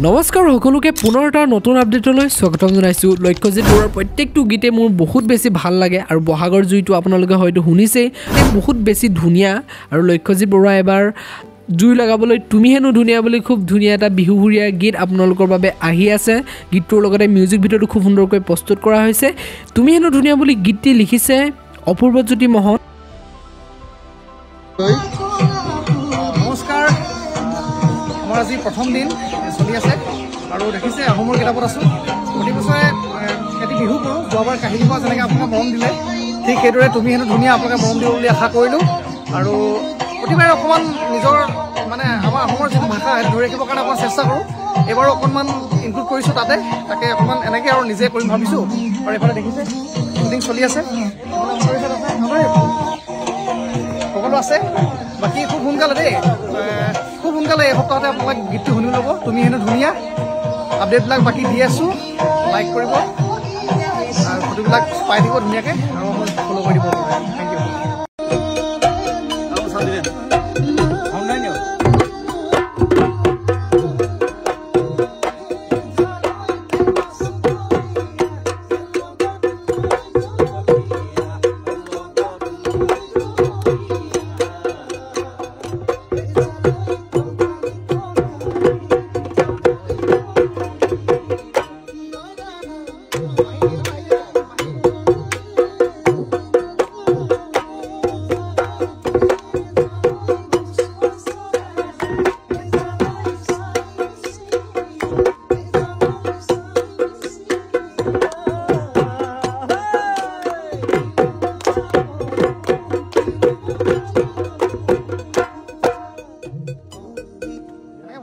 নমস্কাৰ সকলোকে পুনৰ এটা নতুন আপডেটলৈ স্বাগতম জনাইছোঁ। লক্ষ্যজিৎ বৰুৱাৰ প্ৰত্যেকটো গীতে মোৰ বহুত বেছি ভাল লাগে আৰু বহাগৰ জুইটো আপোনালোকে হয়তো শুনিছেই, বহুত বেছি ধুনীয়া। আৰু লক্ষ্যজিৎ বৰুৱা এবাৰ জুই লগাবলৈ তুমি হেনো ধুনীয়া বুলি খুব ধুনীয়া এটা বিহুসুৰীয়া গীত আপোনালোকৰ বাবে আহি আছে। গীতটোৰ লগতে মিউজিক ভিডিঅ'টো খুব সুন্দৰকৈ প্ৰস্তুত কৰা হৈছে। তুমি হেনো ধুনীয়া বুলি গীতটি লিখিছে অপূৰ্বজ্যোতি মহন। নমস্কাৰ, আমাৰ আজি প্ৰথম দিন চলি আছে আৰু দেখিছে আহোমৰ কিতাপত আছোঁ। প্ৰতি বছৰে এটি বিহু কৰোঁ। যোৱাবাৰ কাহিলীপৰা যেনেকৈ আপোনালোকে মৰম দিলে, ঠিক সেইদৰে তুমি হেনো ধুনীয়া আপোনালোকে মৰম দিব বুলি আশা কৰিলোঁ। আৰু প্ৰতিবাৰে অকণমান নিজৰ মানে আমাৰ আহোমৰ যিটো ভাষা সেইটো ধৰি ৰাখিবৰ কাৰণে অকণমান চেষ্টা কৰোঁ। এইবাৰো অকণমান ইনক্লুড কৰিছোঁ তাতে, তাকে অকণমান এনেকৈ আৰু নিজে কৰিম ভাবিছোঁ। আৰু এইফালে দেখিছে শ্বুটিং চলি আছে, সকলো আছে। বাকী খুব সোনকালে দেই, খুব সোনকালে এই সপ্তাহতে আপোনালোকে গীতটো শুনি ল'ব। তুমি হেনো ধুনীয়া আপডেটবিলাক বাকী দি আছোঁ, লাইক কৰিব আৰু ফটোবিলাক পাই দিব ধুনীয়াকৈ আৰু ফ'ল' কৰি দিব। Thank you.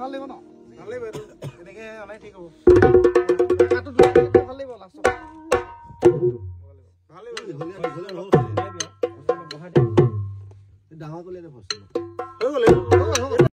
ভাল লাগিব ন? ভাল লাগিব, এনেকৈ অনাই ঠিক হ'ব। ভাল লাগিব লাষ্টত। ডাঙৰ কৰিলে হৈ গ'ল।